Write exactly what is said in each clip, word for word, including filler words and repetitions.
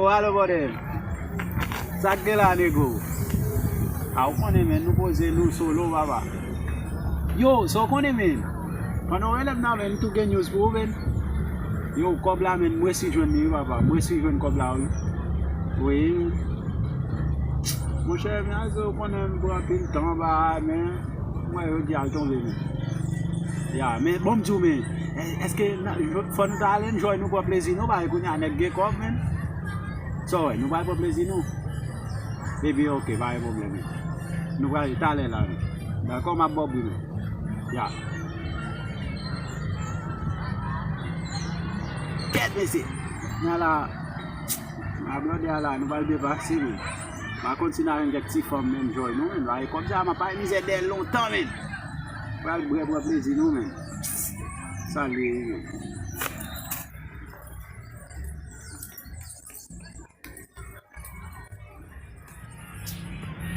Alo, brother. Sa k gen la, nego? A, ou konnen, men, nou poze, nou solo, papa. Yo, sa w konnen, men? Pandan w rele m nan, men, m tou gen news pou ou, men. Yo, kòb la, men, m resi jwenn li, wi, papa. M resi jwenn kòb la, wi. Wi. Monchè, men, aze, ou konnen, m pran anpil tan anba a, men. Mwen, yo di al tonbe, men. Ya, men, bon, m di w, men, è-, èske n a, fò nou ta al enjoy, nou pran plezi nou, paske kounye a nèg gen kòb, men. Sa w wè, nou pral pran plezi nou. Epi, oke, pa gen pwoblèm, men. Nou pral talè la, men. Dakò, m ap ba w bri, men. Ya. Kèt, mesye. N a la. A blòdè a la, nou pral byen pase, men. Pa konn si n a jwenn kèk ti fanm, men, joy nou, men. Paske kòm sa, m ap pale mizè dèyè l lontan, men. Pral bwè, pran plezi nou, men. Sa l ye, men.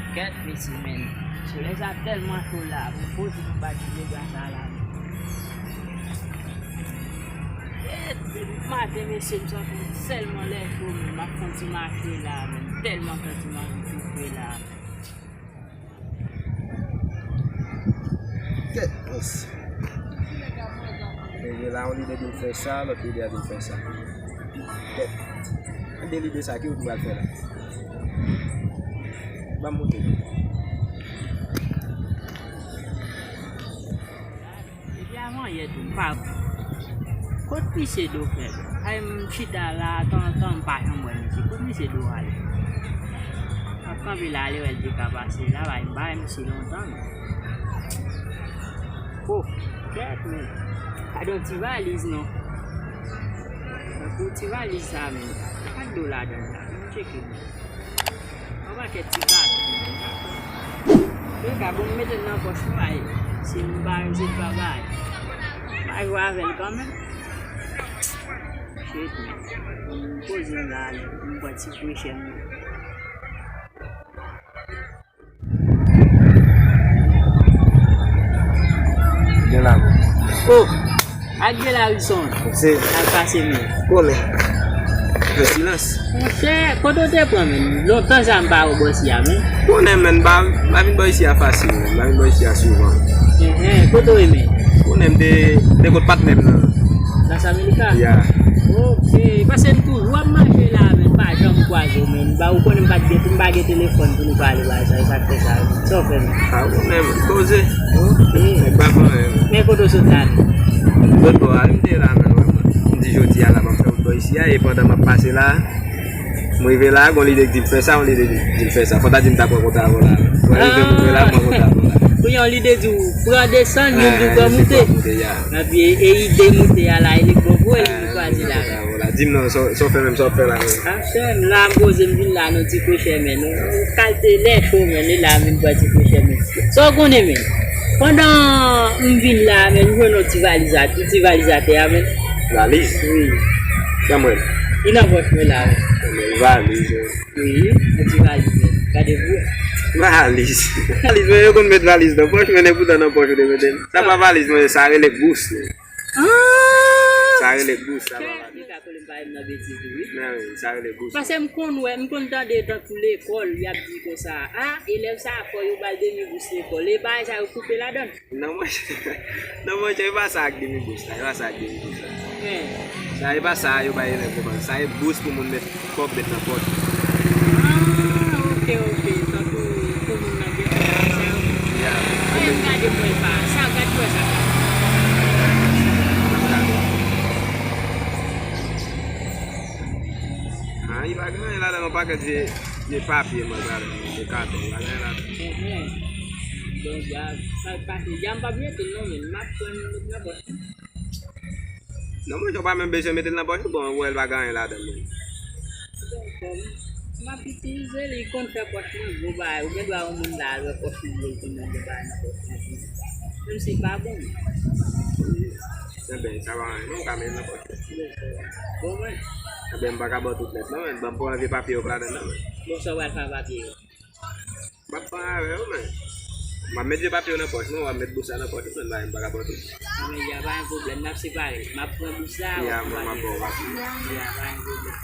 Kèt, mesye, men. Solèy sa tèlman cho la, pou poze pou bat dega sa la, men. Kèt, depi maten, mesye, m santi m tèlman lè cho, men. M ap fè yon ti mache la, men. Tèlman santi m anvi soufle la. Kèt, mesye. Leve la, yon lide di m fè sa, lòt lide a di m fè sa. Kèt. An de lide sa, ki wout m pral fè la? Ban m monte. Depi avanyè tou, m pa. Kot misye do fè? Ay, m chita la, tanzantan, m pa janm wè misye. Kot misye do ale? M ap kanpe la, ale wè l te ka pase la, bay, m pa wè misye lontan, non. Oh, kèt, men. Gade yon ti valiz, non. Tankou ti valiz sa, men. Pa t do ladan l la. M tcheke, men. Yon pakèt ti katon. Yo ka bon mete l nan pòch mwen, ay. Si m pa, si m pa bay. Pa jwe avè l kanmenm. Shit, man. M poze m la, m pran ti fresh air m. Gen la, men. Oh! Ak de la wi son. Se. Al pase men. Konnen. Nan silans. Monchè, kote w te pran men? Lontan sa m pa wè w bò isi a men. Konnen men, m pa, m pa vin bò isi a fasil men. M pa vin bò isi a souvan. Enhen, kote w ye men? Konnen m te, m te kot patnè m nan. Las Americas? Ya. Ok, paske m toujou ap mache la men, m pa janm kwaze w men. M pa, ou konnen m pa t gen, m pa gen telefòn pou nou pale bagay sa, e sa k fè sa. Sa w fè men? A, konnen m poze. Ok. Nèg pa fè anyen. Men kote w sot la menm? Lòt bò a, m te la menm. M di jodi a la, m ap fè wout bò isi a, e pandan m ap pase la, m rive la, gon lide k di m fè sa, yon lide di m fè sa. Fò ta di m ta pran konta avè w la. Mwen rive m rive la, m pran konta avè w la. Kounye a yon lide di w pran desann, youn di w pran moute. Epi e, e ide moute a la, e li k bon pou el, li chwazi la. Di m non, sa w, sa w fè menm, sa w ap fè la menm? Frè m, la m poze m vin la nan ti kwochè men. Yon kalite lè cho men, e la m vin pran ti kwochè men. Sa w konnen men? Pandan m vin la men, m jwenn yon ti valiz a, ti valiz atè a men. Valiz? Wi. Ban m wè l. Li nan pòch mwen la men. Valiz, wi. Wi, yon ti valiz men. Gade pou. Valiz. Valiz men, yo konn met valiz nan pòch men, e poutan nan pòch ou te mete l. Sa pa valiz men, sa rele bous men. Ah! Sa rele bous, sa pa valiz. Li ka konnen m pa nan betiz tou, wi. Men wi, sa rele bous. Paske m konn wè, m konn tande tankou lekòl, y ap di konsa, a, elèv sa a fò yo ba l demi bous lekòl. E bagay sa yo koupe ladan l. Non, monchè, non, monchè, e pa sa ak demi bous la, e pa sa ak demi bous la. Sa e pa sa yo bay elèv lekòl, sa e bous pou moun met kòb met nan pòch. Ah, ok, ok. Tankou pou moun nan gen kòb sa yo. Ya. Anyen m gade mwen pa. Sa, gad mwen sa. Ah, li pa gen anyen ladan, yon pakèt vye, vye papye mwen gade, vye katon, li pa gen anyen ladan. Enhen. Bon, ya, sa pase, ya m p ap mete l non, men m ap pran l met nan pòch. Non, mwen, ou pa menm bezwen mete l nan pòch ou, bon, ou wè l pa gen anyen ladan l menm. M ap itilize li, konn fè pòch mwen gwo bagay. Ou gen dwa yon moun la al wè pòch mwen gwo, l konn nan gwo bagay nan pòch mwen. Menm si l pa bon. Enben, sa pa anyen, non, ou ka mete l nan pòch ou. Bon, mwen. Enben, m pa ka ba w tout nèt, non, men ban m pran vye papye yo k ladan l, non, men. Bon, sa w pral fè ak papye yo? M ap pran avè yo, men. M ap met vye papye yo nan pòch mwen, w ap met bous la nan pòch ou, men, m pa ka ba w tout. Nan medya, pa gen pwoblèm, n ap separe. M ap pran bous la, w ap pran papye yo. Ya, mwen, m ap ba w papye yo. Ya, pa gen pwoblèm.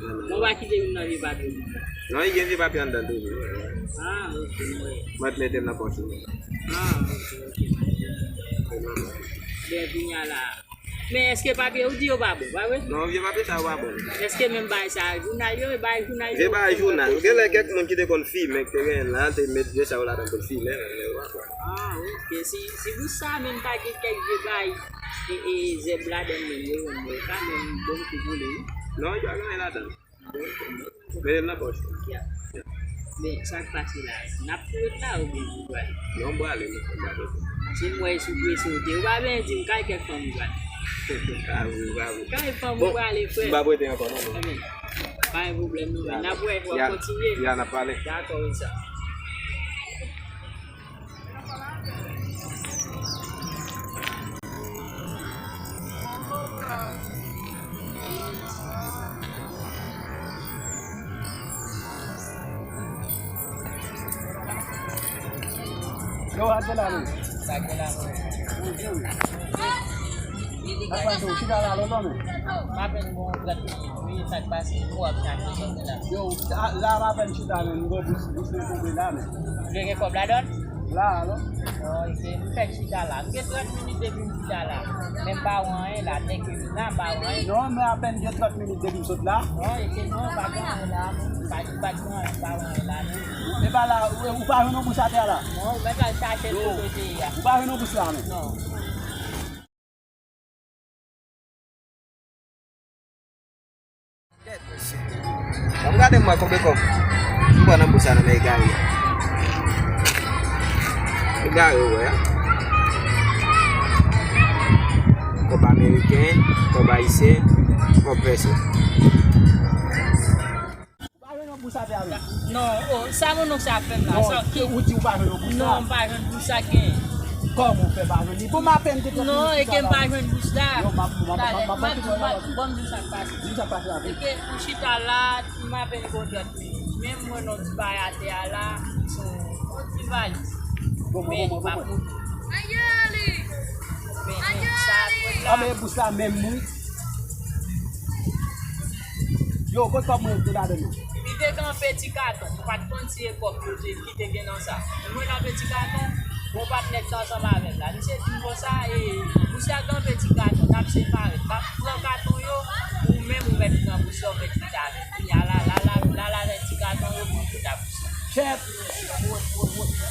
Mwen pa kite youn nan vye papye. Non, li gen vye papye anndan tou. Ah, ok, mwen. Mwen te mete l nan pòch li. Ah, ok, ok. Ben, kounye a la. Men èske papye ou di yo pa bon, pa vre? Non, vye papye sa yo pa bon. Èske menm bagay sa, jounal yo, e bagay jounal yo? Vye bagay jounal. Gen lè kèk moun ki te konn fimen, ki te genyen la, te met vye sa yo ladan pou l fimen, men yo pa bon. Ah, ok. Si, si pou sa, menm pa gen kèk vye bagay, e, e, zèb ladan menm, yo, yo, yo, ka menm bon pou boule, wi. Non, yo pa gen anyen ladan. Mete l nan pòch. Ya. Men, sa k pase la? N ap tou ret la oubyen nou prale? Non, m prale, non, m prale. Si m wè sou prese w te, ou pa bezwen di m, kay kèk fanm ou prale. Pa vre, pa vre. Kay fanm ou prale, frè. M p ap rete ankò, non, non. Ebyen, pa gen pwoblèm, non, men n ap wè, w ap kontinye. Ya, n ap pale. Dakò, wi, sa. Yo, a gen la menm. Sa gen la menm. Bonjou. Sa k pase, ou chita la lontan menm? M apèn gon trant minit, wi, sa k pase, m wè w ap chache sòti la. Yo, la, la m apèn chita menm, m gon bous, bous mwen tonbe la menm. Ou gen kòb ladan l? La, non. Oh, ok, m fèk chita la. M gen trant minit depi m chita la. Men m pa wè anyen la, nèg yo vin la, m pa wè anyen. Non, men apèn gen trant minit depi m sot la. Non, e ke non, pa gen anyen la. Pa, pa gen anyen, pa wè anyen la, non. E pa la, ou, ou pa jwenn yon bous atè a la? Non, ou mèt al chache l kote w te ye a. Ou pa jwenn yon bous la, non? Non. Ban m gade m wè konbyen kòb m pran nan bous la non, men egare. Egare ou wè a. Kòb ameriken, kòb ayisyen, kòb pèse. Ou pa jwenn yon bous atè a menm? Non, oh, sa moun sa ap fè m la? Non, sa ki ou di ou pa jwenn yon bous la? Non, m pa jwenn bous sa gen. Kòman ou fè pa jwenn li? Bon, m apèn te trant minit. Non, e ke m pa jwenn bous la. Yo, m ap, m ap, m ap, m ap, ban m di w sa k pase. Di m sa k pase la. E ke m chita la, m apèn gon trant minit. Men m wè yon ti bagay atè a la, se yon ti valiz. Bon, bon, bon, bon, bon. Men m ap moute. Men, men, sa, mwen la. Ah, men bous la menm, wi. Yo, kot kòb mwen te ladan yo? Li te gen yon peti katon, m pa t konn si e kòb yo te, ki te gen nan sa. Mwen la peti katon, bon patnè k te ansanm avè m la. Misye di m konsa, e, misye ak yon peti katon, n ap separe. M ap pran katon yo, ou menm ou mèt pran bous la, ou mèt kite avè m. Kounye a la, la, la, la, la, ti katon yo, pran tout a bous la. Kèt!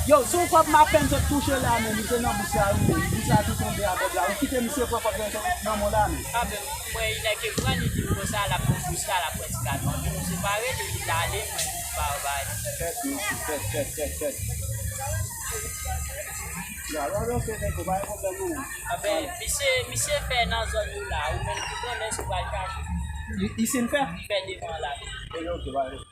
Yo, se yon kòb m apèn sot touche la, men, li te nan bous la, wi, men. Bous la tou tonbe a kòb la. Ou kite misye pran kòb la nan men w la, men. Ah, ben, mwen, nèg yo pran, li di m konsa, l ap pran bous la, l ap pran ti katon. Epi nou separe, li, li t ale, mwen, m pa wè bagay. Kèt, mesye, kèt, kèt, kèt, kèt. Ya, ya, ok, nèg yo, pa gen pwoblèm, non. Ah, ben, misye, misye fè nan zòn yo la, ou menm ki konnen si w pral chache. I, isin fè? Fè devan la. Ok, ok, pa gen.